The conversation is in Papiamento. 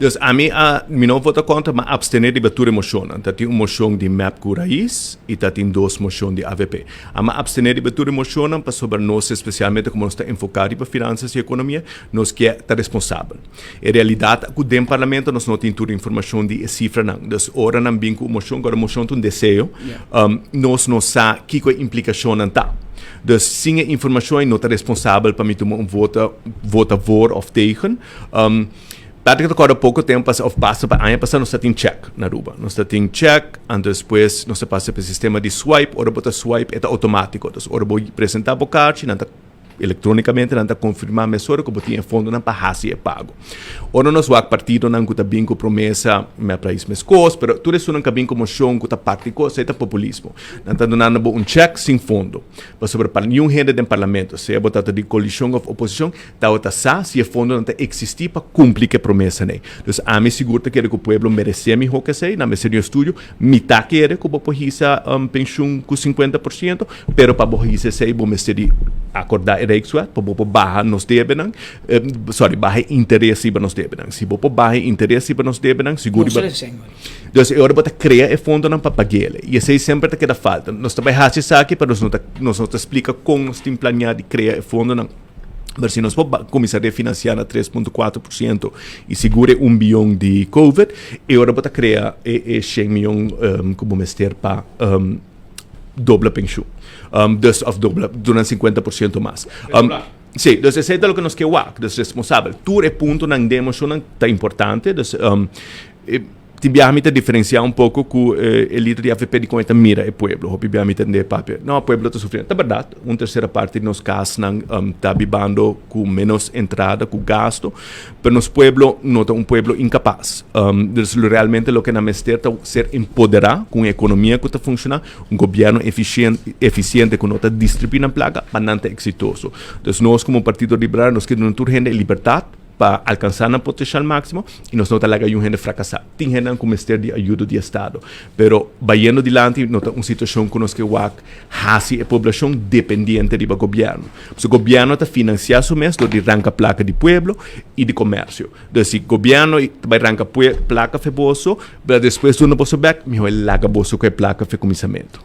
Dus ami a, mi no vota kontra, ma abstené riba tur e moshonnan. Ta tin un moshon di mep ku Raiz i ta tin dos moshon di avp. Ami a abstené riba tur e moshonnan pasobra nos, espesialmente komo nos ta enfoká riba finansas i ekonomia, nos ke ta responsabel. E realidat ta ku den parlamento nos no tin tur informashon di e sifranan. Dus ora nan bin ku un moshon, ku ora moshon ta un deseo, nos no sa kiko e implikashonnan ta. Dus sin e informashon ei no ta responsabel pa mi tuma un vota, vota voor òf tegen. Patrick ta kòrda poko tempu pasa òf pasa pa aña pasa nos ta tin chèk na Aruba. Nos ta tin chèk, anto despues nos ta pasa pa e sistema di swipe. Ora bo ta swipe e ta outomátiko. Dus ora bo presentá bo karchi nan ta elektronikamente nan ta konfirmá mesora ku bo tin e fondonan pa hasi e pago. Ora nos wak partidonan ku ta bin ku promesa, mep rais meskos, pero tur esunnan ku a bin ku moshon ku ta parti kos, esei ta populismo. Nan ta dunando bo un chèk sin fondo. Pasobra pa niun hende den parlamento, sea bo ta ta di koalishon òf oposishon, Tabata sa si e fondonan ta eksistí pa kumpli ku e promesanan. Dus ami sigur ta kere ku pueblo meresé mihó ku esei. Nan mester di un estudio. Mi ta kere ku bo por hisa penshun ku 50%, pero pa bo hisa esei bo mester di akordá e Rijkswet pa bo por baha nos debenan, sorry, baha e interes riba nos debenan. Si bo por baha e interes riba nos debenan, sigur riba. Dus e ora bo ta krea e fondonan pa pag'el. I esei semper ta keda falta. Nos ta bai hasi esaki, pero nos no ta nos no ta splika kon nos tin planiá di krea e fondonan. Pero si nos por kuminsá refinansiá na 3.4% i sigur e un bion di Covid, e ora bo ta krea e shen mion ku bo mester pa dobla penshun. Dus òf dobla duna 50% mas. Sí, dus esei ta loke nos ke wak, dus responsabel. Tur e puntonan den e moshonnan ta importante, dus Tin biaha mi ta diferencia un poco cu e lider di avp di con e ta mira e pueblo. Hopi biaha mi ta tende e papia, no, pueblo ta sufriendo. Ta berdad, un tercera parti di nos casnan ta bibando cu menos entrada cu gasto, pero nos pueblo no ta un pueblo incapaz. Dus realmente loke nan mester ta ser empodera cu un economia cu ta funciona, un gobierno eficiente cu no ta distribui nan placa pa nan ta exitoso. Dus nos como Partido Liberal nos kier duna tur hende e libertad pa alkansá nan potenshal máksimo i nos no ta laga yun hende frakasá. Tin hendenan ku mester di ayudo di estado, pero bayendo dilanti no ta un situashon ku nos ke wak hasi e poblashon dependiente riba gobièrnu. Pasobra gobièrnu ta finansiá su mes dor di ranka plaka di pueblo i di komersio. Dus si gobièrnu ta bai ranka plaka fe boso, pero despues duna boso bèk, mihó e laga boso ku e plaka fe kuminsamentu.